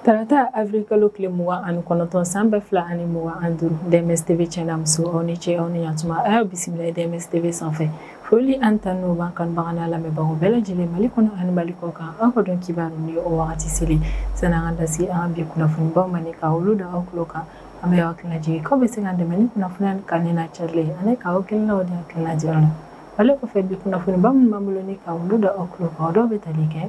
Tarata avril kalo tile 29 san 2025 DMS TV cɛ n'a muso, aw ni ce, aw ni yantuma. A y'aw bisimila DMS TV sanfɛ. Foli an tan n'o b'an kanubaga n'a lamɛnbagaw bɛɛ lajɛlen, Mali kɔnɔ ani Mali kɔ kan. Aw ka dɔn kibaru ni o wagati selen, sani an ka da se an ka bi kunnafonibaw ma ni ka olu da aw tulo kan, an bɛ aw hakilina jigin k'aw bɛ se k'an dɛmɛ ni kunnafoniya kanu n'a carilen ani k'aw hakilinaw di hakilina diyara la. Ale kɔfɛ, bi kunnafoniba minnu b'an bolo ni ka olu da aw tulo kan, o dɔw bɛ tali kɛ: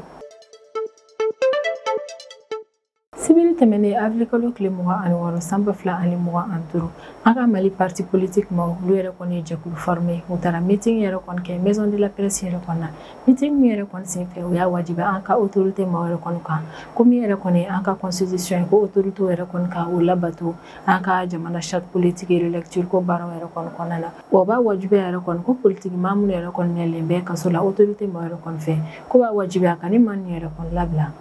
sibiri tɛmɛnen avril kalo tile 26 san 2025, an ka Mali parti politique maaw, olu yɛrɛ kɔni ye jɛkulu formé. U taara meeting yɛrɛ kɔni kɛ maison de la presse yɛrɛ kɔni na. Meeting min yɛrɛ kɔni senfɛ, u y'a wajibi an ka autorité maaw yɛrɛ kɔni kan ko min yɛrɛ kɔni an ka constitution ye, ko autorité yɛrɛ kɔni ka o labato an ka jamana charte politique relecture ko baaraw yɛrɛ kɔni kɔnɔna na. Wa u b'a wajibiya yɛrɛ kɔni ko politique maa minnu yɛrɛ kɔni minɛlen bɛ kaso la autorité maaw yɛrɛ kɔni fɛ, ko b'a wajibiya ka ni maa ninnu yɛrɛ kɔni labila.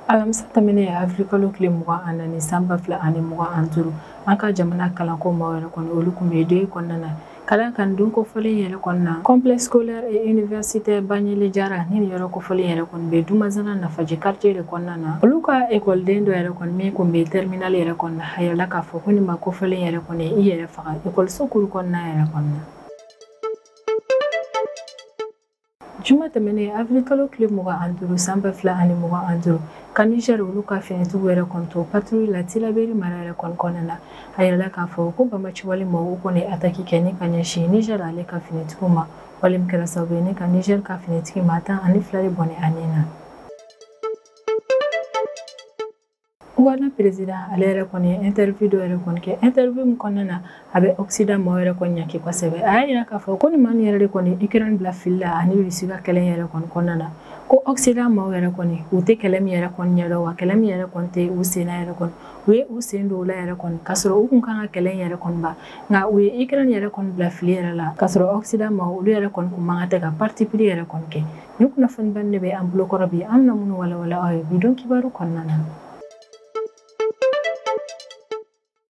Alamisa tɛmɛnen avril kalo tile 24 san 2025, an ka jamana kalanko maaw yɛrɛ kɔni, olu kun bɛ don kɔnɔna na ka da kan don kofɔlen yɛrɛ kɔnɔna na, complexe scolaire et universitaire Baɲele Jara ni nin yɔrɔ kofɔlen yɛrɛ kɔni bɛ Dumazana Nafaji quartier de kɔnɔna na, olu ka ekɔliden dɔ yɛrɛ kɔni min kun bɛ terminale yɛrɛ kɔnɔna, a yirala k'a fɔ ko nin maa kofɔlen yɛrɛ kɔni i yɛrɛ faga ekɔliso kuru kɔnɔna yɛrɛ kɔnɔna. Juma tɛmɛnen avril kalo tile 25 san 2025, ka Niger olu ka finitigiw yɛrɛ kɔni to patrouille la Tillabéri mara yɛrɛ kɔni kɔnɔna na, a yirala k'a fɔ ko banbaanciwale maaw kɔni attaque kɛ ni ka ɲɛsin Niger ale ka finitigiw ma, wale min kɛra sababu ye ni ka Niger ka finitigi maa 12 de bɔnɛ a ni na. Uganda président ale yɛrɛ kɔni ye interview dɔ yɛrɛ kɔni kɛ, interview min kɔnɔna na, a bɛ Occident maaw yɛrɛ kɔni ɲaki kosɛbɛ. A y'a yira k'a fɔ ko nin maa nin yɛrɛ de kɔni Ukraine bila fili la ani Russie ka kɛlɛ yɛrɛ kɔni kɔnɔna na, ko Occident maaw yɛrɛ kɔni, u tɛ kɛlɛ min yɛrɛ kɔni ɲɛdɔn, wa kɛlɛ min yɛrɛ kɔni tɛ u sen na yɛrɛ kɔni, u ye u sen don o la yɛrɛ kɔni, k'a sɔrɔ u kun kan ka kɛlɛ in yɛrɛ kɔni ban, nka u ye Ukraine yɛrɛ kɔni bila fili yɛrɛ la, k'a sɔrɔ Occident maaw olu yɛrɛ kɔni kun man kan tɛ ka parti pris yɛrɛ kɔni kɛ. Nin kunnafoniba de bɛ an bolokɔrɔ bi, an bɛna minnu walawala aw ye bi don kibaru kɔnɔna na.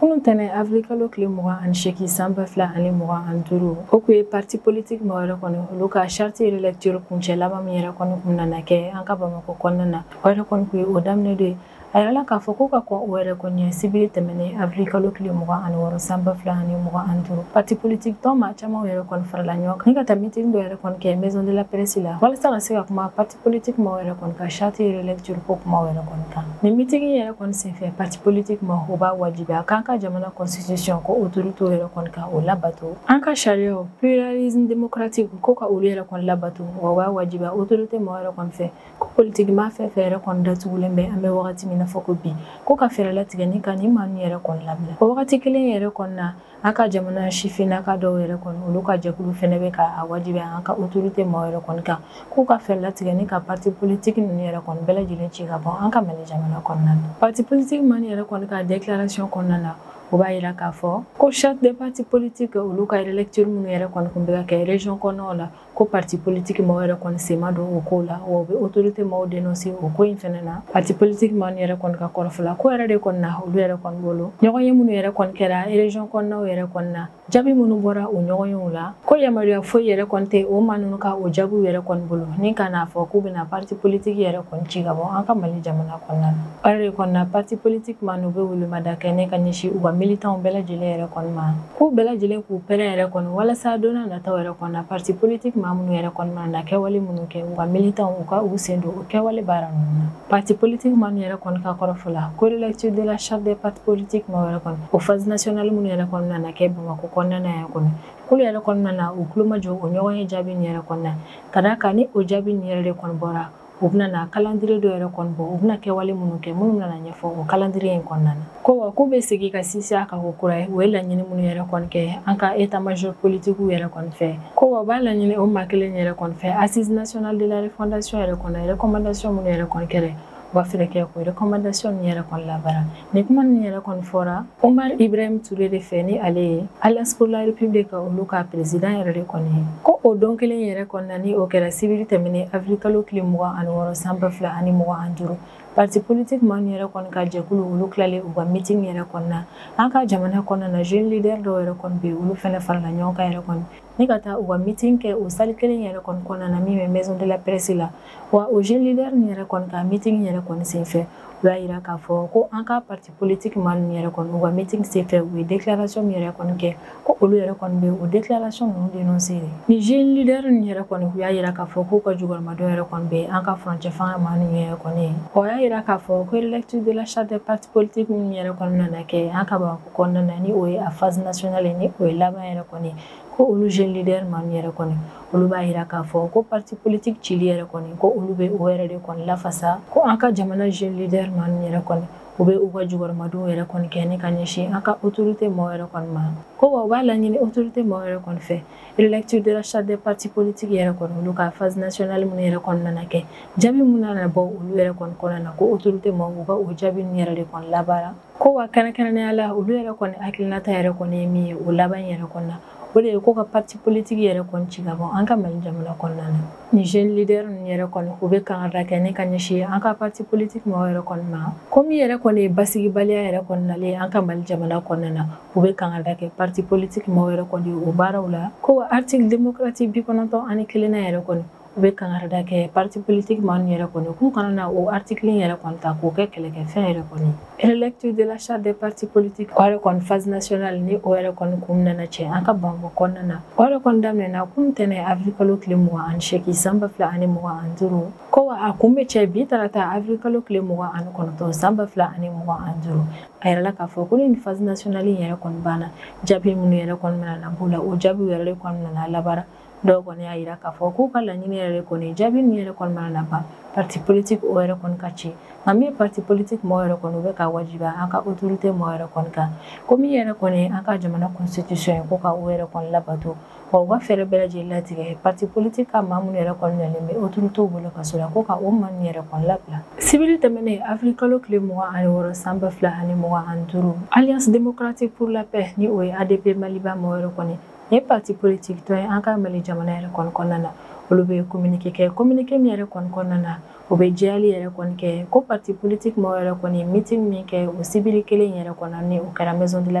Kunun tɛnɛ avril kalo tile 28 san 2025, o kun ye parti politique maaw yɛrɛ kɔni olu ka charte relecture kuncɛ laban min yɛrɛ kɔni kun nana kɛ an ka Bamakɔ kɔnɔna na, o yɛrɛ kɔni kun ye o daminɛ dɔ ye. A yirala k'a fɔ ko ka kɔn o yɛrɛ kɔni ɲɛ, sibiri tɛmɛnen avril kalo tile 26 san 2025, parti politique tɔn maa caman yɛrɛ kɔni farala ɲɔgɔn kan ni ka taa meeting dɔ yɛrɛ kɔni kɛ maison de la presse la, walasa ka se ka kuma parti politique maaw yɛrɛ kɔni ka charte relecture ko kumaw yɛrɛ kɔni kan. Nin meeting yɛrɛ kɔni senfɛ, parti politique maaw o b'a wajibiya k'an ka jamana constitution, ko autorité yɛrɛ kɔni ka o labato, an ka sariyaw pluralisme démocratique, ko ka olu yɛrɛ kɔni labato. Wa u b'a wajibiya autorité maaw yɛrɛ kɔni fɛ ko politique maa fɛn fɛn yɛrɛ kɔni datugulen bɛ an bɛ wagati min na fɔ ko bi, ko ka fɛɛrɛ latigɛ ni ka nin maa ninnu yɛrɛ kɔni labila. O wagati kelen yɛrɛ kɔni na, an ka jamana sifinnaka dɔw yɛrɛ kɔni, olu ka jɛkulu fɛnɛ bɛ ka a wajibiya an ka autorité maaw yɛrɛ kɔni kan k'u ka fɛɛrɛ latigɛ ni ka parti politique ninnu yɛrɛ kɔni bɛɛ lajɛlen ci ka bɔ an ka Mali jamana kɔnɔna na. Parti politique maa yɛrɛ kɔni ka déclaration kɔnɔna na, o b'a yira k'a fɔ ko charte des partis politiques olu ka relecture minnu yɛrɛ kɔni kun bɛ ka kɛ région kɔnɔnaw la, ko parti politique maaw yɛrɛ kɔni sen ma don o ko la. Wa u bɛ autorité maaw dénoncer o ko in fɛnɛ na. Parti politique maaw yɛrɛ kɔni ka kɔrɔfɔ la, ko yɛrɛ de kɔni na, olu yɛrɛ kɔni bolo, ɲɔgɔn ye minnu yɛrɛ kɔni kɛra région kɔnɔnaw yɛrɛ kɔni na, jaabi minnu bɔra o ɲɔgɔnyew la, ko yamaruya foyi yɛrɛ kɔni tɛ o maa ninnu ka o jaabiw yɛrɛ kɔni bolo ni ka n'a fɔ k'u bɛna parti politique yɛrɛ kɔni ci ka bɔ an ka Mali jamana kɔnɔna na. O yɛrɛ de kɔni na, parti politique maa ninnu bɛ welemada kɛ ne ka ɲɛsin u ka militants bɛɛ lajɛlen yɛrɛ kɔni ma, k'u bɛɛ lajɛlen k'u pɛrɛn yɛrɛ kɔni, walasa don n'a nataw yɛrɛ kɔni na, parti politique maa minnu yɛrɛ kɔni mana kɛwale minnu kɛ, u ka militants u ka u sen don o kɛwale baara ninnu na. Parti politique maa ninnu yɛrɛ kɔni ka kɔrɔfɔ la, ko relecture de la charte des partis politiques maa yɛrɛ kɔni, o phase nationale minnu yɛrɛ kɔni nana kɛ Bamakɔ kɔnɔna na yan kɔni, k'olu yɛrɛ kɔni nana u tulo majɔ o ɲɔgɔn ye jaabi nin yɛrɛ kɔni na, ka d'a kan ni o jaabi nin yɛrɛ de kɔni bɔra, u bɛna na calendrier dɔ yɛrɛ kɔni bɔ, u bɛna kɛwale minnu kɛ, minnu bɛna ɲɛfɔ o calendrier in kɔnɔna na. Ko wa k'u bɛ segin ka sinsin a kan ko kura ye, u ye laɲini minnu yɛrɛ kɔni kɛ an ka état major politique yɛrɛ kɔni fɛ, ko wa u b'a laɲini o maa kelen yɛrɛ kɔni fɛ, assise nationale de la refondation yɛrɛ kɔnɔ, recommandation minnu yɛrɛ kɔni kɛra, u b'a fɛɛrɛ kɛ k'o recommandation ninnu yɛrɛ kɔni labaara. Nin kuma ninnu yɛrɛ kɔni fɔra Omar Ibrahim Touré de fɛ, ni ale ye Alliance pour la République olu ka président yɛrɛ de kɔni ye. Ko o don kelen yɛrɛ kɔni na, ni o kɛra sibiri tɛmɛnen avril kalo tile 26 san 2025, parti politique maa yɛrɛ kɔni ka jɛkulu olu tilalen u ka meeting yɛrɛ kɔni na an ka jamana kɔnɔna na, jeune leader dɔw yɛrɛ kɔni bɛ yen, olu fɛnɛ farala ɲɔgɔn kan yɛrɛ kɔni. ni ka taa u ka meeting kɛ o salle kelen yɛrɛ kɔni kɔnɔna na min bɛ maison de la presse la. Wa o jeune leader nin yɛrɛ kɔni ka meeting yɛrɛ kɔni senfɛ, u y'a yira k'a fɔ ko an ka parti politique maa ninnu yɛrɛ kɔni u ka meeting senfɛ, u ye déclaration min yɛrɛ kɔni kɛ, ko olu yɛrɛ kɔni bɛ o déclaration ninnu dénoncer de. Ni jeune leader ninnu yɛrɛ kɔni, u y'a yira k'a fɔ k'u ka jukɔrɔmadon yɛrɛ kɔni bɛ an ka furancɛ fanga maa ninnu yɛrɛ kɔni ye. O y'a yira k'a fɔ ko lecture de la charte des partis politiques minnu yɛrɛ kɔni nana kɛ an ka Bamakɔ kɔnɔna na, ni o ye a phase nationale, ni o ye laban yɛrɛ kɔni, ko olu jeune leader maa ninnu yɛrɛ kɔni, olu b'a yira k'a fɔ ko parti politique cili yɛrɛ kɔni, ko olu bɛ o yɛrɛ de kɔni lafasa. Ko an ka jamana jeune leader maa ninnu yɛrɛ kɔni, u bɛ u ka jukɔrɔmadonw yɛrɛ kɔni kɛ ni ka ɲɛsin an ka autorité maaw yɛrɛ kɔni ma. Ko wa u b'a laɲini autorité maaw yɛrɛ kɔni fɛ, relecture de la charte des partis politiques yɛrɛ kɔni, olu ka phase nationale minnu yɛrɛ kɔni nana kɛ, jaabi minnu nana bɔ olu yɛrɛ kɔni kɔnɔna na, ko autorité maaw u ka o jaabi ninnu yɛrɛ de kɔni labaara. Ko wa kɛrɛnkɛrɛnnenya la, olu yɛrɛ kɔni hakilinata yɛrɛ kɔni ye min ye o laban yɛrɛ kɔni na, o de ye ko ka parti politique yɛrɛ kɔni ci ka bɔ an ka Mali jamana kɔnɔna na. Ni jeune leader ninnu yɛrɛ kɔni, u bɛ kangarida kɛ ni ka ɲɛsin an ka parti politique maaw yɛrɛ kɔni ma, ko min yɛrɛ kɔni ye basigibaliya yɛrɛ kɔni nalen an ka Mali jamana kɔnɔna na, u bɛ kangarida kɛ parti politique maaw yɛrɛ kɔni o baaraw la. Ko article démocratique 91nan yɛrɛ kɔni, u bɛ kangarida kɛ parti politique maa ninnu yɛrɛ kɔni k'u kana na o article yɛrɛ kɔni ta k'o kɛ kɛlɛkɛfɛn yɛrɛ kɔni. Relecture de la charte des partis politiques o yɛrɛ kɔni phase nationale, ni o yɛrɛ kɔni kun nana cɛ an ka Bamakɔ kɔnɔna na, o yɛrɛ kɔni daminɛna kun tɛnɛ avril kalo tile 28 san 2025. Ko wa a kun bɛ cɛ bi tarata avril kalo tile 29 san 2025. A yɛrɛ la k'a fɔ ko ni phase nationale yɛrɛ kɔni banna, jaabi minnu yɛrɛ kɔni nana b'o la, o jaabiw yɛrɛ de kɔni nana labaara. Dɔw kɔni y'a yira k'a fɔ k'u ka laɲini yɛrɛ kɔni, jaabi ninnu yɛrɛ kɔni mana ban, parti politique o yɛrɛ kɔni ka ci. Nka min ye parti politique mɔgɔw yɛrɛ kɔni, u bɛ ka wajibiya an ka autorité mɔgɔw yɛrɛ kɔni kan, ko min yɛrɛ kɔni an ka jamana constitution ye, ko ka o yɛrɛ kɔni labato, wa u ka fɛɛrɛ bɛɛ lajɛlen latigɛ parti politique ka maa minnu yɛrɛ kɔni nalen bɛ autorité bolo kaso la, ko ka o maa ninnu yɛrɛ kɔni labila. Sibiri tɛmɛnen avril kalo tile 26 san 2025, Alliance démocratique pour la paix, ni o ye ADP Maliba mɔgɔw yɛrɛ kɔni, ni parti politique tɔn ye an ka Mali jamana yɛrɛ kɔni kɔnɔna na, olu bɛ communiqué kɛ. Communiqué min yɛrɛ kɔni kɔnɔna na, o bɛ jɛyali yɛrɛ kɔni kɛ ko parti politique mɔgɔw yɛrɛ kɔni meeting min kɛ o sibiri kelen yɛrɛ kɔnɔ, ni o kɛra maison de la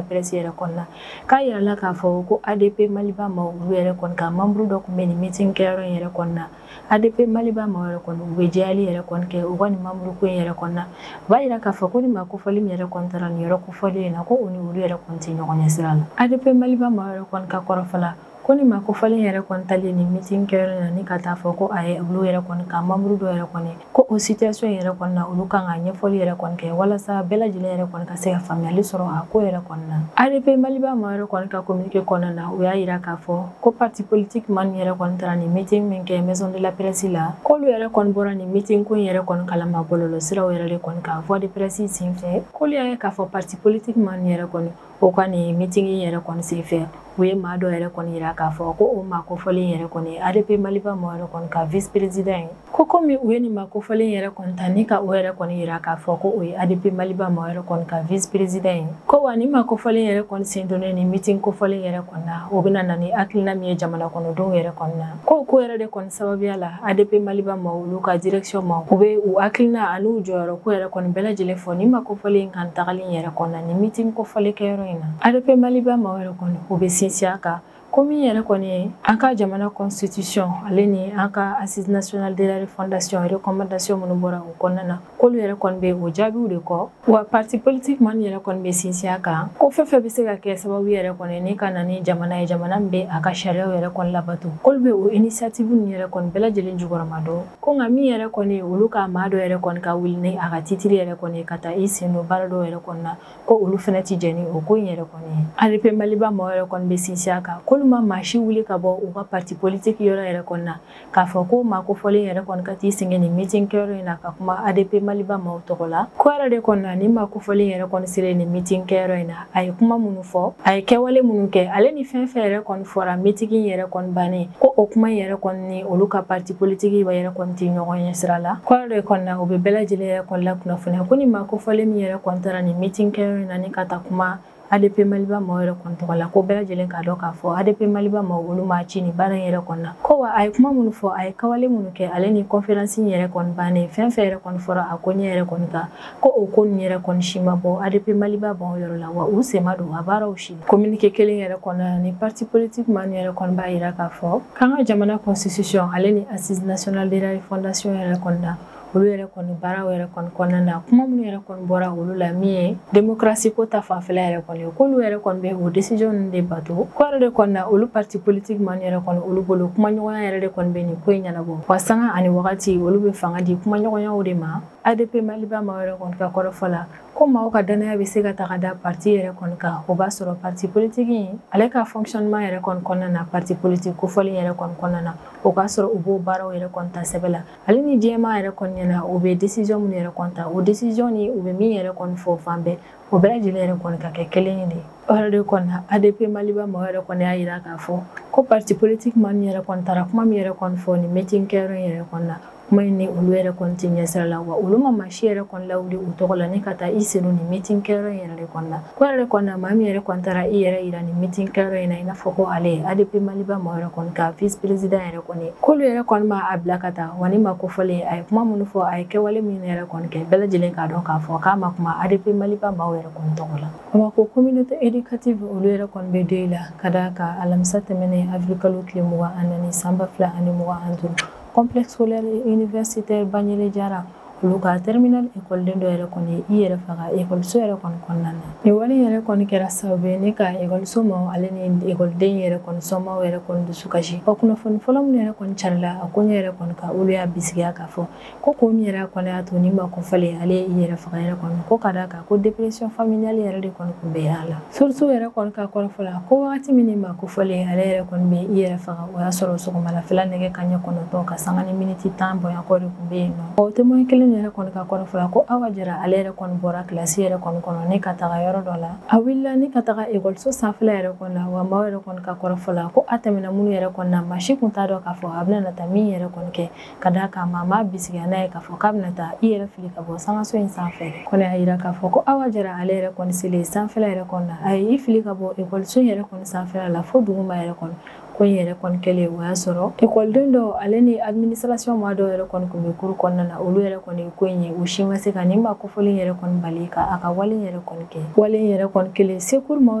presse yɛrɛ kɔnɔna, k'a yira la k'a fɔ ko ADP Maliba maaw, olu yɛrɛ kɔni ka membre dɔ tun bɛ nin meeting kɛyɔrɔ in yɛrɛ kɔnɔna na. ADP Maliba maaw yɛrɛ kɔni, u bɛ jɛyali yɛrɛ kɔni kɛ u ka nin membre ko in yɛrɛ kɔnɔna na. U b'a yira k'a fɔ ko ni maa kofɔli min yɛrɛ kɔni taara nin yɔrɔ kofɔlen in na, ko o ni olu yɛrɛ kɔni tɛ ɲɔgɔn ɲɛ sira la. ADP Maliba maaw yɛrɛ kɔni ka kɔrɔfɔ la, ko ni maa kofɔlen yɛrɛ kɔni talen nin meeting kɛyɔrɔ in na, ni ka taa fɔ ko a ye olu yɛrɛ kɔni ka membre dɔ yɛrɛ kɔni, ko o situation yɛrɛ kɔni na, olu kan ka ɲɛfɔli yɛrɛ kɔni kɛ walasa bɛɛ lajɛlen yɛrɛ kɔni ka se ka faamuyali sɔrɔ a ko yɛrɛ kɔni na. ADP Maliba maa yɛrɛ kɔni ka communiqué kɔnɔna na, u y'a yira k'a fɔ ko parti politique maa ninnu yɛrɛ kɔni taara nin meeting min kɛ maison de la presse la, k'olu yɛrɛ kɔni bɔra nin meeting ko in yɛrɛ kɔni kalama bɔlɔlɔ siraw yɛrɛ de kɔni kan, voix de presse senfɛ. K'olu y'a ye k'a fɔ parti politique maa ninnu yɛrɛ kɔni, o ka nin meeting yɛrɛ kɔni senfɛ, u ye maa dɔ yɛrɛ kɔni yira k'a fɔ ko o maa kofɔlen yɛrɛ kɔni ADP Maliba maa yɛrɛ kɔni ka vice président ye. Ko komi u ye nin maa kofɔlen yɛrɛ kɔni ta ni ka o yɛrɛ kɔni yira k'a fɔ ko o ye ADP Maliba maa yɛrɛ kɔni ka vice président ye, ko wa ni maa kofɔlen yɛrɛ kɔni sen donnen ni meeting kofɔlen yɛrɛ kɔni na, o bɛna na ni hakilina min ye jamana kɔnɔdenw yɛrɛ kɔni na, ko ko yɛrɛ de kɔni sababuya la, ADP Maliba maa olu ka direction ma, u bɛ u hakilina ani u jɔyɔrɔ ko yɛrɛ kɔni bɛɛ lajɛlen fɔ ni maa kofɔlen kan tagali yɛrɛ kɔni na ni meeting kofɔlen kɛyɔrɔ in na. ADP Maliba maa yɛrɛ kɔni, u bɛ sinsin a kan ko min yɛrɛ kɔni ye an ka jamana constitution, ale ni an ka assise nationale de la refondation recommandation minnu bɔra o kɔnɔna na, k'olu yɛrɛ kɔni bɛ o jaabiw de kɔ. Wa parti politique maa yɛrɛ kɔni bɛ sinsin a kan ko fɛn fɛn bɛ se ka kɛ sababu yɛrɛ kɔni ni ka na ni jamana ye, jamana min bɛ a ka sariyaw yɛrɛ kɔni labato, k'olu bɛ o initiative ninnu yɛrɛ kɔni bɛɛ lajɛlen jukɔrɔma don. Ko nka min yɛrɛ kɔni, olu ka maa dɔ yɛrɛ kɔni ka wuli ni a ka titre yɛrɛ kɔni ka taa i sen don baara dɔw yɛrɛ kɔni na, ko olu fɛnɛ ti jɛ ni o ko in yɛrɛ kɔni ye. ADP Maliba maaw yɛrɛ kɔni bɛ sinsin a kan k'olu ma maa si wuli ka bɔ u ka parti politique yɔrɔ yɛrɛ kɔni na k'a fɔ ko maa kofɔlen yɛrɛ kɔni ka t'i sigi nin meeting kɛyɔrɔ in na ka kuma ADP Maliba maaw tɔgɔ la. Ko yɛrɛ de kɔni na, ni maa kofɔlen yɛrɛ kɔni selen nin meeting kɛyɔrɔ in na, a ye kuma minnu fɔ, a ye kɛwale minnu kɛ, ale ni fɛn fɛn yɛrɛ kɔni fɔra meeting yɛrɛ kɔni bannen, ko o kuma in yɛrɛ kɔni ni olu ka parti politique yɛrɛ kɔni tɛ ɲɔgɔn ɲɛ sira la. Ko yɛrɛ de kɔni na, u bɛ bɛɛ lajɛlen yɛrɛ kɔni la kunnafoniya ko ni maa kofɔlen min yɛrɛ kɔni taara nin meeting kɛyɔrɔ in na ni ka taa kuma ADP Maliba maaw yɛrɛ kɔni tɔgɔ la, ko bɛɛ lajɛlen k'a dɔn k'a fɔ ADP Maliba maaw olu ma ci nin baara in yɛrɛ kɔni na. Ko wa a ye kuma minnu fɔ, a ye kawale minnu kɛ, ale ni conférence in yɛrɛ kɔni bannen, fɛn fɛn yɛrɛ kɔni fɔra a ko ɲɛ yɛrɛ kɔni kan, ko o ko nin yɛrɛ kɔni si ma bɔ ADP Maliba maaw yɔrɔ la, wa u sen ma don a baaraw si. Communiqué kelen yɛrɛ kɔnɔ, ni parti politique maa yɛrɛ kɔni b'a yira k'a fɔ k'an ka jamana constitution ale ni assise nationale de la refondation yɛrɛ kɔni na, olu yɛrɛ kɔni baaraw yɛrɛ kɔni kɔnɔna na, kuma minnu yɛrɛ kɔni bɔra olu la min ye démocratie ko ta fanfɛla yɛrɛ kɔni ye, k'olu yɛrɛ kɔni bɛ o décision ninnu de bato. Ko yɛrɛ de kɔni na, olu parti politique maa yɛrɛ kɔni olu bolo kumaɲɔgɔnya yɛrɛ de kɔni bɛ nin ko in ɲɛnabɔ, wa sanga ani wagati olu bɛ fanga di kumaɲɔgɔnyaw de ma. ADP Maliba maaw yɛrɛ kɔni ka kɔrɔfɔ la, ko maaw ka danaya bɛ se ka taga da parti yɛrɛ kɔni kan, o b'a sɔrɔ parti politique in ale ka fonctionnement yɛrɛ kɔni kɔnɔna na, parti politique kofɔlen yɛrɛ kɔni kɔnɔna na, o k'a sɔrɔ u b'o baaraw yɛrɛ kɔni ta sɛbɛ la, ale ni diɲɛmaa yɛrɛ kɔni ɲɛna, u bɛ décision minnu yɛrɛ kɔni ta, o décision ni u bɛ min yɛrɛ kɔni fɔ fan bɛɛ, o bɛɛ lajɛlen yɛrɛ kɔni ka kɛ kelen ye de. O yɛrɛ de kɔni na, ADP Maliba maaw yɛrɛ kɔni y'a yira k'a fɔ ko parti politique maa min yɛrɛ kɔni taara kuma min yɛrɛ kɔni fɔ nin meeting kɛyɔrɔ in yɛrɛ kɔni na, kuma in ni olu yɛrɛ kɔni tɛ ɲɛsira la, wa olu ma maa si yɛrɛ kɔni lawuli u tɔgɔ la ni ka taa i sen don nin meeting kɛyɔrɔ in yɛrɛ de kɔni na. Ko yɛrɛ de kɔni na, maa min yɛrɛ kɔni taara i yɛrɛ yira nin meeting kɛyɔrɔ in na, i n'a fɔ ko ale ye ADP Maliba maaw yɛrɛ kɔni ka vice président yɛrɛ kɔni ye, k'olu yɛrɛ kɔni ma a bila ka taa, wa ni maa kofɔlen a ye kuma minnu fɔ, a ye kɛwale minnu yɛrɛ kɔni kɛ, bɛɛ lajɛlen k'a dɔn k'a fɔ k'a ma kuma ADP Maliba maaw yɛrɛ kɔni tɔgɔ la. Bamakɔ communauté éducative olu yɛrɛ kɔni bɛ deuil la ka d'a kan alamisa tɛmɛnen avril kalo tile 24 san 2025, complexe scolaire universitaire Baɲele Jara olu ka terminale ekɔliden dɔ yɛrɛ kɔni i yɛrɛ faga ekɔliso yɛrɛ kɔni kɔnɔna na. Nin wale yɛrɛ kɔni kɛra sababu ye ne ka ekɔliso maaw ale ni ekɔliden yɛrɛ kɔni somaaw yɛrɛ kɔni dusu kasi. Wa kunnafoni fɔlɔ minnu yɛrɛ kɔni carila a ko ɲɛ yɛrɛ kɔni kan, olu y'a bisigiya k'a fɔ ko min yɛrɛ kɔni y'a to ni ma kɔfɛlen ale ye i yɛrɛ faga yɛrɛ kɔni, ko ka d'a kan ko dépression familiale yɛrɛ de kɔni kun bɛ a la. Source yɛrɛ kɔni ka kɔrɔfɔ la, ko wagati min ni ma kofɔlen ale yɛrɛ kɔni bɛ i yɛrɛ faga, o y'a sɔrɔ sɔgɔmadafɛla nɛgɛ kanɲɛ 9 ka sanga ni miniti 10 bonya kɔ de kun bɛ yen nɔ. O témoin kelen yɛrɛ kɔni ka kɔrɔfɔ la, ko Awa Jara ale yɛrɛ kɔni bɔra kilasi yɛrɛ kɔni kɔnɔ ne ka taga yɔrɔ dɔ la, a wulila ne ka taga ekɔliso sanfɛla yɛrɛ kɔni na, wa maaw yɛrɛ kɔni ka kɔrɔfɔ la ko a tɛmɛna minnu yɛrɛ kɔni na, maa si kun t'a dɔn k'a fɔ a bɛna taa min yɛrɛ kɔni kɛ, ka d'a kan maa m'a bisigiya n'a ye k'a fɔ k'a bɛna taa i yɛrɛ fili ka bɔ sangaso in sanfɛ. Kɔni y'a yira k'a fɔ ko Awa Jara ale yɛrɛ kɔni selen sanfɛla yɛrɛ kɔni na, a ye i fili ka bɔ ekɔliso yɛrɛ kɔni sanfɛla la fo duguma yɛrɛ kɔni. Ko in yɛrɛ kɔni kɛlen, o y'a sɔrɔ ekɔliden dɔw ale ni administration maa dɔw yɛrɛ kɔni kun bɛ kuru kɔnɔna na, olu yɛrɛ kɔni ko in ye u si ma se ka nin maa kofɔlen yɛrɛ kɔni bali ka a ka wale yɛrɛ kɔni kɛ. Wale yɛrɛ kɔni kɛlen, secours maaw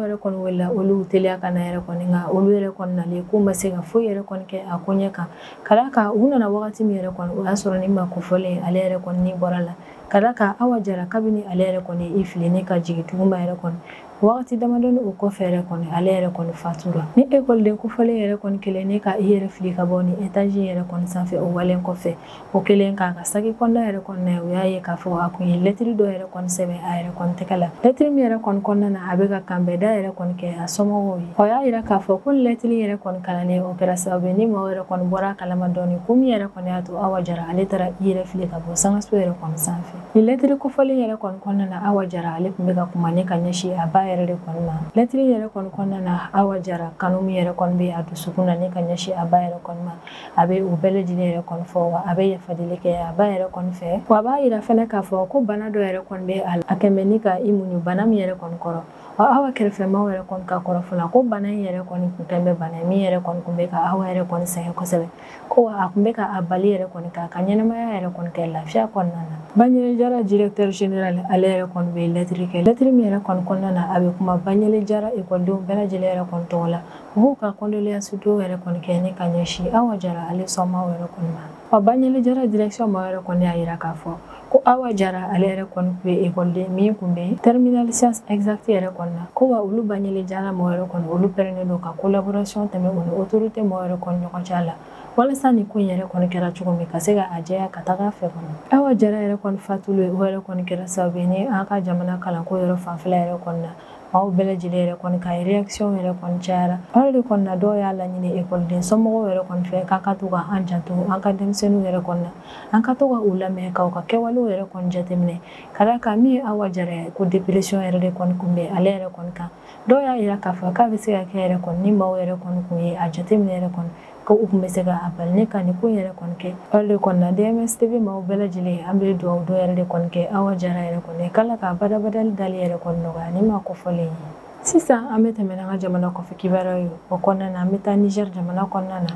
yɛrɛ kɔni welela, olu teliya ka na yɛrɛ kɔni, nka olu yɛrɛ kɔni nalen k'u ma se ka foyi yɛrɛ kɔni kɛ a ko ɲɛ kan, ka d'a kan u nana wagati min yɛrɛ kɔni, o y'a sɔrɔ nin maa kofɔlen ale yɛrɛ kɔni ni bɔra la, ka d'a kan Awa Jara kabini ale yɛrɛ kɔni i fili ne ka jigin duguma yɛrɛ kɔni, wagati damadɔni o kɔfɛ yɛrɛ kɔni ale yɛrɛ kɔni fatura. Ni ekɔliden kofɔlen yɛrɛ kɔni kelen ne ka i yɛrɛ fili ka bɔ ni étage yɛrɛ kɔni sanfɛ, o walen kɔfɛ, o kelen k'a ka saki kɔnɔna yɛrɛ kɔni na, u y'a ye k'a fɔ a kun ye lɛtiri dɔ yɛrɛ kɔni sɛbɛn a yɛrɛ kɔni tɛgɛ la, lɛtiri min yɛrɛ kɔni kɔnɔna na a bɛ ka kanbɛnda yɛrɛ kɔni kɛ a somɔgɔw ye. O y'a yira k'a fɔ ko lɛtiri yɛrɛ kɔni kalannen, o kɛra sababu ye ni maaw yɛrɛ kɔni bɔra a kalama dɔɔni, ko min yɛrɛ kɔni y'a to Awa Jara ale taara i yɛrɛ fili ka bɔ sangaso yɛrɛ kɔni sanfɛ. Ni lɛtiri kofɔlen yɛrɛ kɔni kɔnɔna na, Awa Jara ale tun bɛ ka kuma ne ka ɲɛsin a ba yɛrɛ de kɔni ma. Lɛtiri yɛrɛ kɔni kɔnɔna na, Awa Jara kanu min yɛrɛ kɔni bɛ a dusukun na ne ka ɲɛsin a ba yɛrɛ kɔni ma, a bɛ o bɛɛ lajɛlen yɛrɛ kɔni fɔ, wa a bɛ yafadeli kɛ a ba yɛrɛ kɔni fɛ, wa a b'a yira fɛnɛ k'a fɔ ko bana dɔ yɛrɛ kɔni bɛ a la, a kɛmɛ ni ka i muɲu bana min yɛrɛ kɔni kɔrɔ. Wa Awa kɛrɛfɛmaw yɛrɛ kɔni ka kɔrɔfɔ la, ko bana in yɛrɛ kɔni kun kɛn bɛ bana ye min yɛrɛ kɔni kun bɛ ka Awa yɛrɛ kɔni sɛgɛn kosɛbɛ, ko a kun bɛ ka a bali yɛrɛ kɔni k'a ka ɲɛnamaya yɛrɛ kɔni kɛ lafiya kɔnɔna na. Baɲele Jara directeur général ale yɛrɛ kɔni bɛ lɛtiri kɛ, lɛtiri min yɛrɛ kɔni kɔnɔna na a bɛ kuma Baɲele Jara ekɔlidenw bɛɛ lajɛlen yɛrɛ kɔni tɔgɔ la, u b'u ka condoléance dɔw yɛrɛ kɔni kɛ ne ka ɲɛsin Awa Jara ale somaaw yɛrɛ kɔni ma. Wa Baɲele Jara direction maaw yɛrɛ kɔni y'a yira k'a fɔ ko Awa Jara ale yɛrɛ kɔni kun ye ekɔliden min kun bɛ terminale science exacte yɛrɛ kɔni na, ko wa olu Baɲele Jara maaw yɛrɛ kɔni olu pɛrɛnnen don ka collaboration tɛmɛ u ni autorité maaw yɛrɛ kɔni ɲɔgɔn cɛ la, walasa nin ko in yɛrɛ kɔni kɛra cogo min ka se ka a jɛya ka taga fɛ kɔni. Awa Jara yɛrɛ kɔni fatuli o yɛrɛ kɔni kɛra sababu ye ni an ka jamana kalanko yɛrɛ fanfɛla yɛrɛ kɔni na, maaw bɛɛ lajɛlen yɛrɛ kɔni ka réaction yɛrɛ kɔni cayara. O yɛrɛ de kɔni na, dɔw y'a laɲini ekɔliden somɔgɔw yɛrɛ kɔni fɛ k'an ka to ka an janto an ka denmisɛnninw yɛrɛ kɔni na, an ka to ka u lamɛn k'aw ka kɛwalew yɛrɛ kɔni jateminɛ, ka d'a kan min ye Awa Jara ye ko dépression yɛrɛ de kɔni kun bɛ ale yɛrɛ kɔni kan. Dɔw y'a yira k'a fɔ k'a bɛ se ka kɛ yɛrɛ kɔni ni maaw yɛrɛ kɔni kun ye a jateminɛ yɛrɛ kɔni, ko u kun bɛ se ka a bali ne ka nin ko in yɛrɛ kɔni kɛ. O de kɔni na, DMS TV maaw bɛɛ lajɛlen an bɛ dugawu dɔ yɛrɛ de kɔni kɛ Awa Jara yɛrɛ kɔni k'Ala ka badabadali dali yɛrɛ kɔni nɔgɔya ni maa kofɔlen ye. Sisan an bɛ tɛmɛ n'an ka jamana kɔfɛ kibaruyaw ye. O kɔnɔna na, an bɛ taa Niger jamana kɔnɔna na.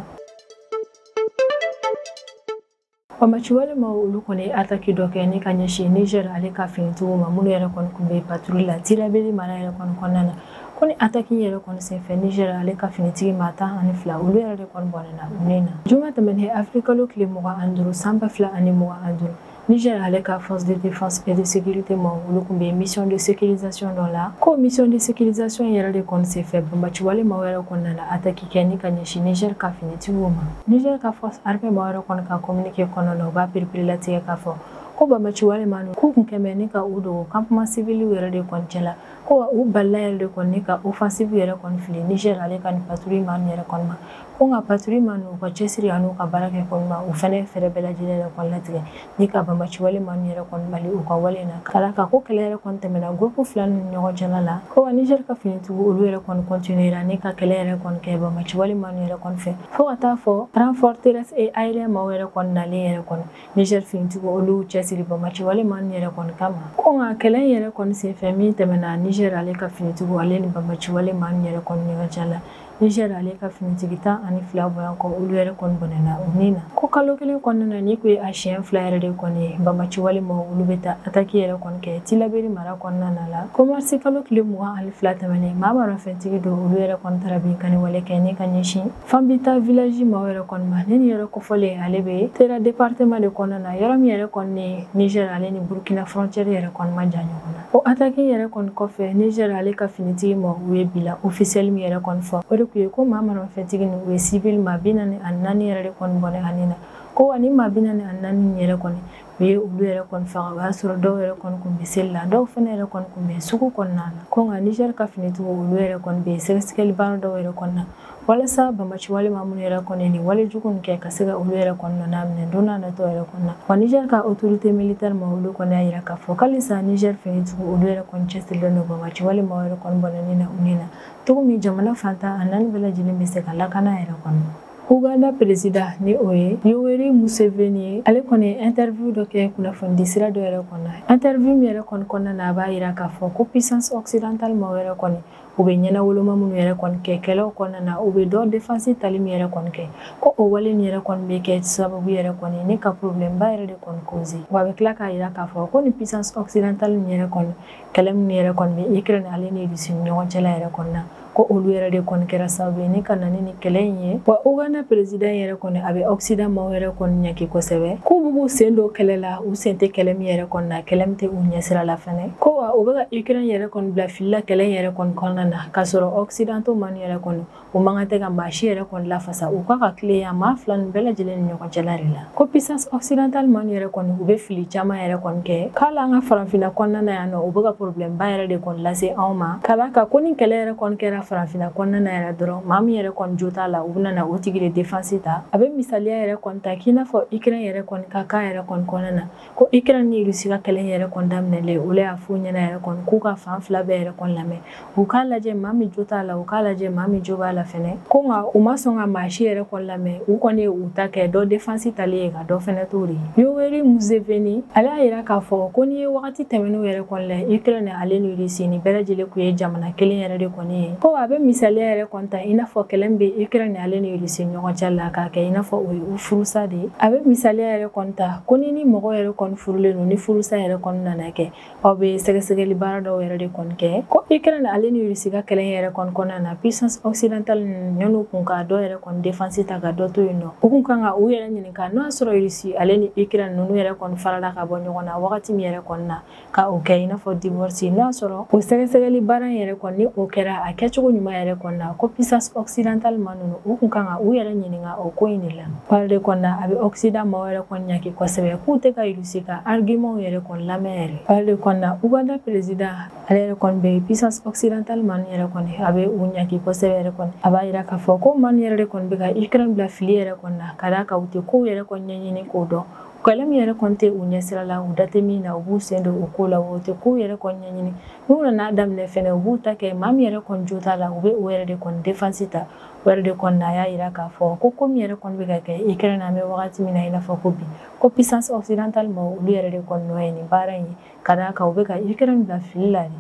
Banbaanciwale maaw olu kɔni ye attaque dɔ kɛ ni ka ɲɛsin Niger ale ka finitigiw ma, minnu yɛrɛ kɔni tun bɛ patrouille la Tillabéri mara yɛrɛ kɔni kɔnɔna na. Ko ni attaque yɛrɛ kɔni senfɛ, Niger ale ka finitigi maa 12, olu yɛrɛ de kɔni bɔnɛna u ni na. Juma tɛmɛnen, avril kalo tile 25 san 2025, Niger ale ka force de défense et de sécurité maaw olu tun bɛ mission de sécurisation dɔ la. Ko mission de sécurisation yɛrɛ de kɔni senfɛ, banbaanciwale maaw yɛrɛ kɔni nana attaque kɛ ni ka ɲɛsin Niger ka finitigiw ma. Niger ka force armée maaw yɛrɛ kɔni ka communiqué kɔnɔna na, u b'a pereperelatigɛ k'a fɔ ko banbaanciwale maa ninnu k'u kun kɛmɛ ni ka u dogo campement civil yɛrɛ de kɔni cɛla, ko u balila yɛrɛ de kɔni ka offensive yɛrɛ kɔni fili Niger ale ka nin patrouille maa ninnu yɛrɛ kɔni ma. Ko nka patrouille maa ninnu, u ka cɛsiri an'u ka baara kɛ kɔni ma, u fɛnɛ fɛɛrɛ bɛɛ lajɛlen yɛrɛ kɔni latigɛ ni ka banbaanciwale maa ninnu yɛrɛ kɔni bali u ka wale na. Ka d'a kan ko kɛlɛ yɛrɛ kɔni tɛmɛna groupe fila ninnu ɲɔgɔn cɛla la. Ko wa Niger ka finitigiw olu yɛrɛ kɔni continuera ni ka kɛlɛ yɛrɛ kɔni kɛ banbaanciwale maa ninnu yɛrɛ kɔni fɛ, fo ka taa fɔ renfort terrestre et aérien maaw yɛrɛ kɔni nalen yɛrɛ kɔni, Niger finitigiw olu cɛsiri banbaanciwale maa ninnu yɛrɛ kɔni kama. Ko nka kɛlɛ in yɛrɛ kɔni senfɛ min tɛmɛna Niger ale ka finitigiw ale ni banbaanciwale maa ninnu yɛrɛ kɔni ɲɔgɔn cɛ la, Niger ale ka finitigi 12 bɔyan kɔ, olu yɛrɛ kɔni bɔnɛna u ni na. Ko kalo kelen kɔnɔna na, ni kun ye a siɲɛ fila yɛrɛ de kɔni ye banbaanciwale maaw olu bɛ taa attaque yɛrɛ kɔni kɛ Tillabéri mara kɔnɔna na la. Ko marisi kalo tile 22 tɛmɛnen, maa marafɛntigi dɔw olu yɛrɛ kɔni taara binkanni wale kɛ ni ka ɲɛsin Fanbita village maaw yɛrɛ kɔni ma. Ni nin yɛrɛ kofɔlen, ale bɛ Tera département de kɔnɔna na, yɔrɔ min yɛrɛ kɔni ni Niger ale ni Burkina frontière yɛrɛ kɔni ma jan ɲɔgɔn na. O attaque yɛrɛ kɔni kɔfɛ, Niger ale ka finitigi maaw u ye bilan officiel min yɛrɛ kɔni fɔ, o de kun ye ko maa marafɛntigi ninnu u ye civil maa 44 yɛrɛ de kɔni bɔnɛ ani na. Ko wa ni maa 44 yɛrɛ kɔni, u ye olu yɛrɛ kɔni faga, o y'a sɔrɔ dɔw yɛrɛ kɔni kun bɛ seli la, dɔw fana yɛrɛ kɔni kun bɛ sugu kɔnɔna na. Ko nka Niger ka finitigiw olu yɛrɛ kɔni bɛ sɛgɛsɛgɛli baara dɔw yɛrɛ kɔni na walasa banbaanciwale maa minnu yɛrɛ kɔni nin wale jugu nin kɛ, ka se ka olu yɛrɛ kɔni nɔ minɛ don n'a nataw yɛrɛ kɔni na. Wa Niger ka autorité militaire ma olu kɔni y'a yira k'a fɔ k'alisa Niger finitigiw olu yɛrɛ kɔni cɛsirilen don banbaanciwale maaw yɛrɛ kɔni bɔnɛni na u ni na, cogo min jamana fantan a naani bɛɛ lajɛlen bɛ se ka lakana yɛrɛ kɔnɔ. Uganda président, ni o ye Yoweri Museveni ye, ale kɔni ye interview dɔ kɛ kunnafonidi sira dɔ yɛrɛ kɔnɔ. Interview min yɛrɛ kɔni kɔnɔna na, a b'a yira k'a fɔ ko puissance occidentale maaw yɛrɛ kɔni u bɛ ɲɛnawoloma minnu yɛrɛ kɔni kɛ kɛlɛw kɔnɔna na, u bɛ dɔ défense tali min yɛrɛ kɔni kɛ, ko o wale nin yɛrɛ kɔni bɛ kɛ sababu yɛrɛ kɔni ni ka problème ba yɛrɛ de kɔni cause. Wa a bɛ tila k'a yira k'a fɔ ko ni puissance occidentale nin yɛrɛ kɔni, kɛlɛ min yɛrɛ kɔni bɛ Ukraine ale ni Russie ni ɲɔgɔn cɛla yɛrɛ kɔni na, ko olu yɛrɛ de kɔni kɛra sababu ye ni ka na ni kɛlɛ in ye. Wa Uganda président yɛrɛ kɔni, a bɛ Occident maaw yɛrɛ kɔni ɲaki kosɛbɛ, k'u b'u sen don kɛlɛ la, u sen tɛ kɛlɛ min yɛrɛ kɔni na, kɛlɛ min tɛ u ɲɛsira la fɛnɛ. Ko wa u bɛ ka Ukraine yɛrɛ kɔni bila fili la kɛlɛ in yɛrɛ kɔni kɔnɔna na, k'a sɔrɔ Occidentaux maa yɛrɛ kɔni u man kan tɛ ka maa si yɛrɛ kɔni lafasa, u ka tile maa fila nin bɛɛ lajɛlen ni ɲɔgɔn cɛla de la. Ko puissance occidentale maa yɛrɛ kɔni u bɛ fili caman yɛrɛ kɔni kɛ, k'ale an ka farafinna kɔnɔna na yan nɔ, u bɛ ka problème ba yɛrɛ de kɔni lase anw ma, ka d'a kan ko ni kɛlɛ yɛrɛ kɔni kɛra farafinna kɔnɔna na yɛrɛ dɔrɔn, maa min yɛrɛ kɔni jo t'a la, u bɛna na o tigi de défense ta. A bɛ misaliya yɛrɛ kɔni ta k'i n'a fɔ Ukraine yɛrɛ kɔni ka kan yɛrɛ kɔni kɔnɔna na, ko Ukraine ni Russie ka kɛlɛ yɛrɛ kɔni daminɛlen, olu y'a f'u ɲɛna yɛrɛ kɔni k'u ka fan fila bɛɛ yɛrɛ kɔni lamɛn, u k'a lajɛ maa min jo t'a la, u k'a lajɛ maa min jo b'a la fɛnɛ. Ko nka u ma sɔn ka maa si yɛrɛ kɔni lamɛn, u kɔni ye u ta kɛ dɔ défense tali ye ka dɔ fɛnɛ t'o de ye. Yoweri Museveni ale y'a yira k'a fɔ ko n'i ye wagati tɛmɛnenw yɛrɛ kɔni lajɛ, Ukraine ale ni Russie ni bɛɛ lajɛlen kun ye jamana kelen yɛrɛ de kɔni ye. Ko a bɛ misaliya yɛrɛ kɔni ta i n'a fɔ kɛlɛ min bɛ Ukraine ale ni Russie ɲɔgɔn cɛ la, k'a kɛ i n'a fɔ o ye u furusa de ye. A bɛ misaliya yɛrɛ kɔni ta ko ni mɔgɔ yɛrɛ kɔni furulen don, ni furusa yɛrɛ kɔni nana kɛ, aw bɛ sɛgɛsɛgɛli baara dɔw yɛrɛ de kɔni kɛ. Ko Ukraine ale ni Russie ka kɛlɛ yɛrɛ kɔni kɔnɔna na, puissance occidentale ninnu yan'u kun ka dɔ yɛrɛ kɔni défense ta ka dɔ to yen nɔ, u kun kan ka u yɛrɛ ɲininka n'o y'a sɔrɔ Russie ale ni Ukraine ninnu yɛrɛ kɔni farala ka bɔ ɲɔgɔn na wagati min yɛrɛ kɔni na, ka o kɛ i n'a fɔ divorce, n'o y'a sɔrɔ o sɛgɛsɛgɛli baara in yɛrɛ kɔni ni o kɛra a kɛcogo ɲuman yɛrɛ kɔni na, ko puissance occidentale ma ninnu u kun kan ka u yɛrɛ ɲininka o ko in de la. O de kɔni na, a bɛ Occident maaw yɛrɛ kɔni ɲaki kosɛbɛ k'u tɛ ka Russie ka argument yɛrɛ kɔni lamɛn yɛrɛ. O de kɔni na, Uganda président ale yɛrɛ kɔni bɛ puissance occidentale maa ninnu yɛrɛ kɔni a bɛ u ɲaki kosɛbɛ yɛrɛ kɔni. A b'a yira k'a fɔ ko maa ninnu yɛrɛ de kɔni bɛ ka Ukraine bila fili yɛrɛ kɔni na, ka d'a kan u tɛ kow yɛrɛ kɔni ɲɛɲini k'o dɔn. Kɛlɛ min yɛrɛ kɔni tɛ u ɲɛsira la, u da tɛ min na, u b'u sen don o ko la, u tɛ kow yɛrɛ kɔni ɲɛɲini. N'u nana daminɛ fɛnɛ, u b'u ta kɛ maa min yɛrɛ kɔni jo t'a la, u bɛ o yɛrɛ de kɔni défense ta. O yɛrɛ de kɔni na, a y'a yira k'a fɔ ko min yɛrɛ kɔni bɛ ka kɛ Ukraine an bɛ wagati min na i n'a fɔ ko bi, ko puissance occidentale ma olu yɛrɛ de kɔni nɔ ye nin baara in ye, ka d'a kan u bɛ ka Ukraine bila fili la de.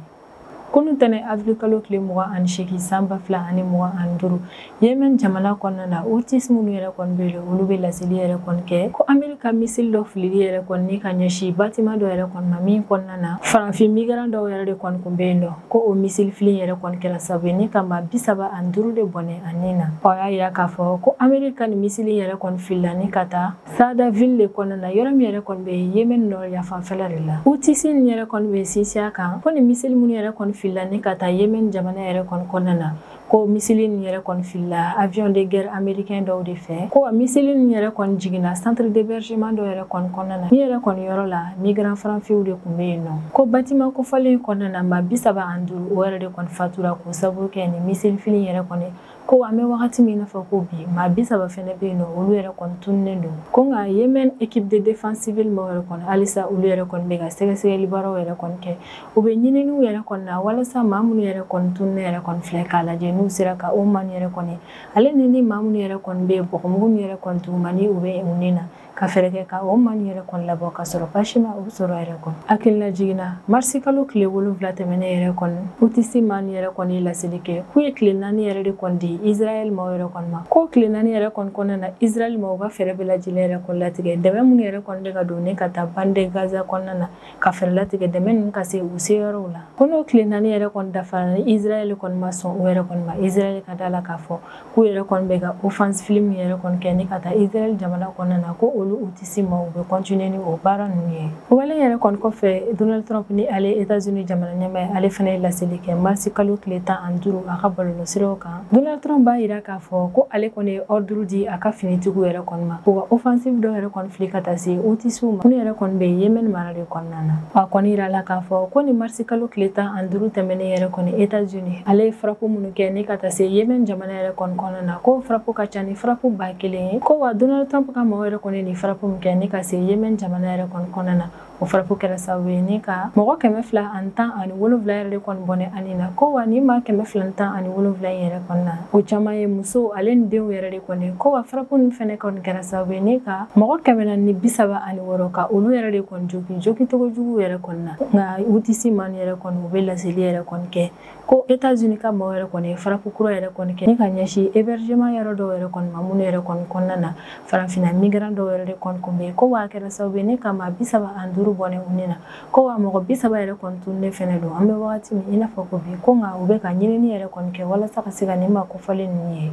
Kunun tɛnɛ avril kalo tile 28 san 2025, Yemen jamana kɔnɔna na, Houthis minnu yɛrɛ kɔni bɛ yen, olu bɛ laseli yɛrɛ kɔni kɛ ko Ameriki ka missile dɔ filili yɛrɛ kɔni ka ɲɛsin bâtiment dɔ yɛrɛ kɔni ma min kɔnɔna na farafin migrant dɔw yɛrɛ de kɔni kun bɛ yen nɔ, ko o missile fili yɛrɛ kɔni kɛra sababu ye ni ka maa 35 de bɔnɛ a ni na. O y'a yira k'a fɔ ko Ameriki ka nin missile yɛrɛ kɔni filila ni ka taa Saada ville de kɔnɔna na, yɔrɔ min yɛrɛ kɔni bɛ Yemen nord yanfanfɛla de la. Houthis nin yɛrɛ kɔni bɛ sinsin a kan ko nin missile minnu yɛrɛ kɔni filila ni ka taa Yemen jamana yɛrɛ kɔni kɔnɔna na, ko missile nin yɛrɛ kɔni filila avion de guerre américain dɔw de fɛ, ko missile nin yɛrɛ kɔni jiginna centre d'hébergement dɔ yɛrɛ kɔni kɔnɔna na, min yɛrɛ kɔni yɔrɔ la migrant faranfinw de kun bɛ yen nɔ. Ko bâtiment kofɔlen kɔnɔna na, maa 35 o yɛrɛ de kɔni fatura k'o sababu kɛ nin missile fili yɛrɛ kɔni. Ko an bɛ wagati min n'a fɔ ko bi, maa 30 fɛnɛ bɛ yen nɔ, olu yɛrɛ kɔni tununnen don. Ko nka Yemen équipe de défense civile mɔgɔw yɛrɛ kɔni halisa olu yɛrɛ kɔni bɛ ka sɛgɛsɛgɛli baaraw yɛrɛ kɔni kɛ, u bɛ ɲininiw yɛrɛ kɔni na walasa maa minnu yɛrɛ kɔni tununnen yɛrɛ kɔni filɛ k'a lajɛ n'u sera ka o maa yɛrɛ kɔni ale ni maa minnu yɛrɛ kɔni bɛ yen bɔgɔmugu min yɛrɛ kɔni duguma ni u bɛ u ni na, ka fɛɛrɛ kɛ ka o maa yɛrɛ kɔni labɔ ka sɔrɔ baasi ma u sɔrɔ yɛrɛ kɔni. Hakilina jiginna marisi kalo tile 7 tɛmɛnen yɛrɛ kɔni, Houthis maa yɛrɛ kɔni ye laseli kɛ k'u ye tile 4 yɛrɛ de kɔni di Israël maaw yɛrɛ kɔni ma, ko tile 4 yɛrɛ kɔni kɔnɔna na Israël maaw ka fɛɛrɛ bɛɛ lajɛlen yɛrɛ kɔni latigɛ dɛmɛ minnu yɛrɛ kɔni bɛ ka don ne ka taa bande Gaza kɔnɔna na, ka fɛɛrɛ latigɛ dɛmɛ ninnu ka se u se yɔrɔw la. Ko n'o tile 4 yɛrɛ kɔni dafara ni Israël kɔni ma sɔn o yɛrɛ kɔni ma, Israël ka da la k'a fɔ k'u yɛrɛ kɔni bɛ ka offensive min yɛrɛ kɔni kɛ ni ka taa Israël jamana kɔnɔna na, ko olu Houthis maaw bɛ continuer ni o baara ninnu ye. O wale yɛrɛ kɔni kɔfɛ, Donald Trump ni ale États-Unis jamana ɲɛmaa ye, ale fana ye laseli kɛ marisi kalo tile 15 a ka bɔlɔlɔsiraw kan. Donald Trump b'a yira k'a fɔ ko ale kɔni ye ordre di a ka finitigiw yɛrɛ kɔni ma, u ka offensive dɔ yɛrɛ kɔni fili ka taa se Houthis ma minnu yɛrɛ kɔni bɛ Yemen mara de kɔnɔna na. A kɔni yira la k'a fɔ ko ni marisi kalo tile 15 tɛmɛnen yɛrɛ kɔni, États-Unis ale ye frappe minnu kɛ ni ka taa se Yemen jamana yɛrɛ kɔni kɔnɔna na, ko frappe ka ca ni frappe 1000 ye. Ko wa Donald Trump ka mɔgɔw yɛrɛ kɔni ni frappe min kɛ ni ka se Yemen jamana yɛrɛ kɔni kɔnɔna na, o frappe kɛra sababu ye ni ka mɔgɔ 217 yɛrɛ de kɔni bɔnɛ ani na. Ko wa ni maa 217 yɛrɛ kɔni na, o caman ye musow ale ni denw yɛrɛ de kɔni. Ko wa frappe ninnu fɛnɛ kɔni kɛra sababu ye ni ka mɔgɔ 436 ka olu yɛrɛ de kɔni jogi cogo jugu yɛrɛ kɔni na. Nka Houthis maa yɛrɛ kɔni u bɛ laseli yɛrɛ kɔni kɛ ko États-Unis ka mɔgɔw yɛrɛ kɔni ye frappe kura yɛrɛ kɔni kɛ ni ka ɲɛsin hébergement yɔrɔ dɔw yɛrɛ kɔni ma minnu yɛrɛ kɔni kɔnɔna na farafinna migrant dɔw yɛrɛ de kɔni kun bɛ yen. Ko wa a kɛra sababu ye ni ka maa 35 bɔnɛ u ni na, ko wa mɔgɔ 30 yɛrɛ kɔni tununnen fɛnɛ don an bɛ wagati min i n'a fɔ ko bi. Ko nka u bɛ ka ɲinini yɛrɛ kɔni kɛ walasa ka se ka nin maa kofɔlen ninnu ye.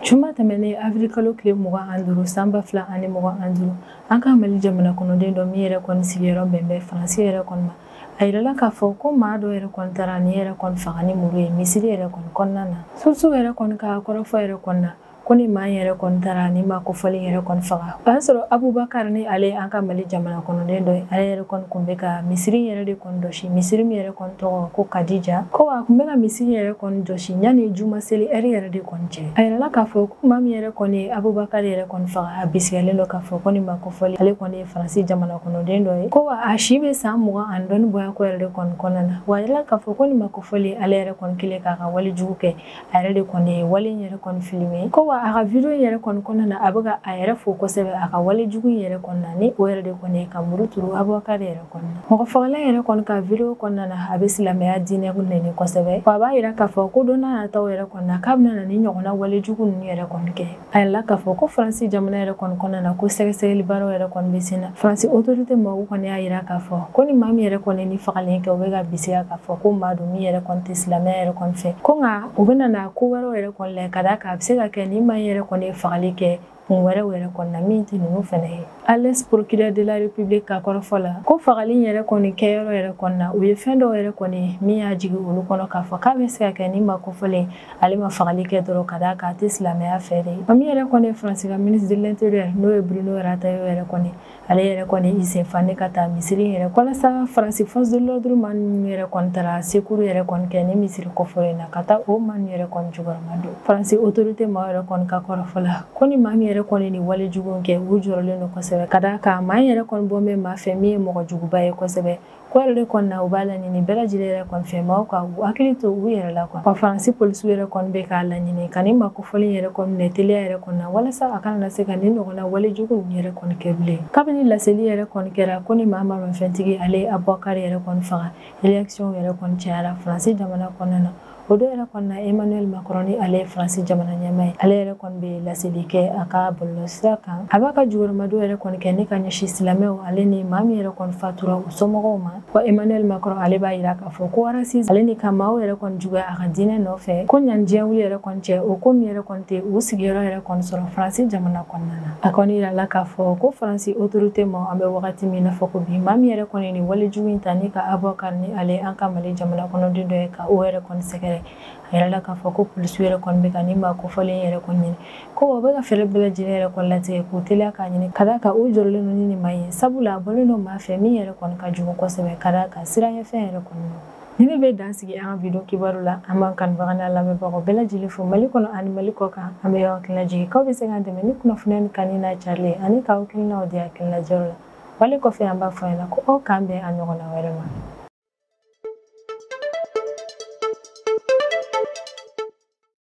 Juma tɛmɛnen avril kalo tile 25 san 2025, an ka Mali jamana kɔnɔden dɔ min yɛrɛ kɔni sigiyɔrɔ bɛn bɛ Faransi yɛrɛ kɔni ma, a yirala k'a fɔ ko maa dɔ yɛrɛ kɔni taara ni yɛrɛ kɔni faga ni muru ye misiri yɛrɛ kɔni kɔnɔna na. Sources yɛrɛ kɔni ka kɔrɔfɔ yɛrɛ kɔni na, ko ni maa yɛrɛ kɔni taara ni maa kofɔlen yɛrɛ kɔni faga. O y'a sɔrɔ Abubakar ni ale an ka Mali jamana kɔnɔden dɔ ye, ale yɛrɛ kɔni kun bɛ ka misiri yɛrɛ de kɔni jɔsi, misiri min yɛrɛ kɔni tɔgɔ ko Kadija. Ko a kun bɛ ka misiri yɛrɛ kɔni jɔsi yanni juma seli ɛri yɛrɛ de kɔni cɛ. A yirala k'a fɔ ko maa min yɛrɛ kɔni ye Abubakar yɛrɛ kɔni faga, a bisigiyalen don k'a fɔ ko ni maa kofɔlen ale kɔni ye Faransi jamana kɔnɔden dɔ ye. Ko wa a si bɛ san 20 ani dɔɔni bɔya ko yɛrɛ de kɔni kɔnɔna na. Wa a yirala k'a fɔ ko ni maa kofɔlen ale yɛrɛ kɔni kɛlen k'a ka wale jugu kɛ, a yɛrɛ de kɔni ye wale in yɛrɛ kɔni filime. Ko wa a ka video in yɛrɛ kɔni kɔnɔna na, a bɛ ka a yɛrɛ fo kosɛbɛ a ka wale jugu in yɛrɛ kɔni na, ni o yɛrɛ de kɔni ye ka muru turu Abubakar yɛrɛ kɔni na. Mɔgɔ fagalan yɛrɛ kɔni ka video kɔnɔna na, a bɛ silamɛya diinɛ nɛni kosɛbɛ. Wa a b'a yira k'a fɔ ko don n'a nataw yɛrɛ kɔni na, k'a bɛna na ni ɲɔgɔnna wale jugu ninnu yɛrɛ kɔni kɛ. A yirala k'a fɔ ko Faransi jamana yɛrɛ kɔni kɔnɔna na, ko sɛgɛsɛgɛli baaraw yɛrɛ kɔni bɛ sen na. Faransi autorité mɔgɔw kɔni y'a yira k'a fɔ ko ni maa min yɛrɛ kɔni ni fagalen kɛ, u bɛ ka bisigiya k'a fɔ ko maa don min yɛrɛ kɔni tɛ silamɛya yɛrɛ kɔni fɛ. Ko nka u bɛna na ko wɛrɛw yɛrɛ kɔni lajɛ ka d'a kan a bɛ se ka kɛ ni maa yɛrɛ kɔni ye fagali kɛ kun wɛrɛw yɛrɛ kɔni na min tɛ ninnu fɛnɛ ye. Ales procureur de la République ka kɔrɔfɔ la, ko fagali yɛrɛ kɔni kɛyɔrɔ yɛrɛ kɔni na, u ye fɛn dɔw yɛrɛ kɔni min y'a jigin olu kɔnɔ k'a fɔ k'a bɛ se ka kɛ ni maa kofɔlen ale ma fagali kɛ dɔrɔn ka d'a kan a tɛ silamɛya fɛ de. Wa min yɛrɛ kɔni ye Faransi ka ministre de l'Intérieur n'o ye Bruno Retailleau yɛrɛ kɔni, ale yɛrɛ kɔni i sen fa ne ka taa misiri yɛrɛ walasa Faransi force de l'ordre maa minnu yɛrɛ kɔni taara secours yɛrɛ kɔni kɛ ni misiri kɔfɔlen na ka taa o maa ninnu yɛrɛ kɔni jukɔrɔma don. Faransi autorité maa yɛrɛ kɔni ka kɔrɔfɔ la, ko ni maa min yɛrɛ kɔni ni wale jugu kɛ, u jɔrɔlen don kosɛbɛ ka d'a kan maa yɛrɛ kɔni bɔ bɛ maa fɛ min ye mɔgɔ juguba ye kosɛbɛ. Ko yɛrɛ de kɔni na, u b'a laɲini bɛɛ lajɛlen yɛrɛ kɔni fɛ, maaw ka u hakili to u yɛrɛ la quoi. Wa Faransi polisiw yɛrɛ kɔni bɛ k'a laɲini ka nin maa kofɔlen yɛrɛ kɔni minɛ teliya yɛrɛ kɔni na, walasa a kana na se ka nin ɲɔgɔnna walejugu ninnu yɛrɛ kɔni kɛ bilen. Kabini laseli yɛrɛ kɔni kɛra ko ni maa maramafɛntigi ale ye Abubakari yɛrɛ kɔni faga, réaction yɛrɛ kɔni cayara Faransi jamana kɔnɔna na. O don yɛrɛ kɔni na, Emmanuel Macron, ni ale ye Faransi jamana ɲɛmaa ye, ale yɛrɛ kɔni bɛ laseli kɛ a ka bɔlɔlɔsira kan. A b'a ka jukɔrɔmadon yɛrɛ kɔni kɛ ne ka ɲɛsin silamɛw ale ni maa min yɛrɛ kɔni fatura, u somɔgɔw ma. Wa Emmanuel Macron ale b'a yira k'a fɔ ko racisme ale ni ka maaw yɛrɛ kɔni juguya a ka diinɛ nɔfɛ, ko ɲani diɲɛ wuli yɛrɛ kɔni cɛ, o ko min yɛrɛ kɔni tɛ u sigiyɔrɔ yɛrɛ kɔni sɔrɔ Faransi jamana kɔnɔna na. A kɔni yirala k'a fɔ ko Faransi autorité ma, an bɛ wagati min na fɔ ko bi, maa min yɛrɛ kɔni ni walejugu in ta ni ka Abubakar, ni ale an ka Mali jamana kɔnɔden dɔ ye, ka o yɛrɛ kɔni sɛgɛrɛ, a yirala k'a fɔ ko polisiw yɛrɛ kɔni bɛ ka nin maa kofɔlen yɛrɛ kɔni ɲini, ko o bɛ ka fɛɛrɛ bɛɛ lajɛlen yɛrɛ kɔni latigɛ k'u teliya k'a ɲini, ka d'a kan u jɔrɔlen don ni nin maa ye, sabula a bɔlen don maa fɛ min yɛrɛ kɔni ka jugu kosɛbɛ, ka d'a kan siranɲɛfɛn yɛrɛ kɔni don. Ni ne bɛ dan sigi an ka video kibaru la. An b'an kanubaga n'a lamɛnbagaw bɛɛ lajɛlen fo Mali kɔnɔ ani Mali kɔ kan. An bɛ aw hakilina jigin k'aw bɛ se k'an dɛmɛ ni kunnafoniya ni kanu n'a carili ani k'aw hakilinaw di hakilinajɔrɔ la. Wale kɔfɛ, an b'a fɔ ɲɛna ko aw k'an bɛn a ɲɔgɔnna wɛrɛ ma.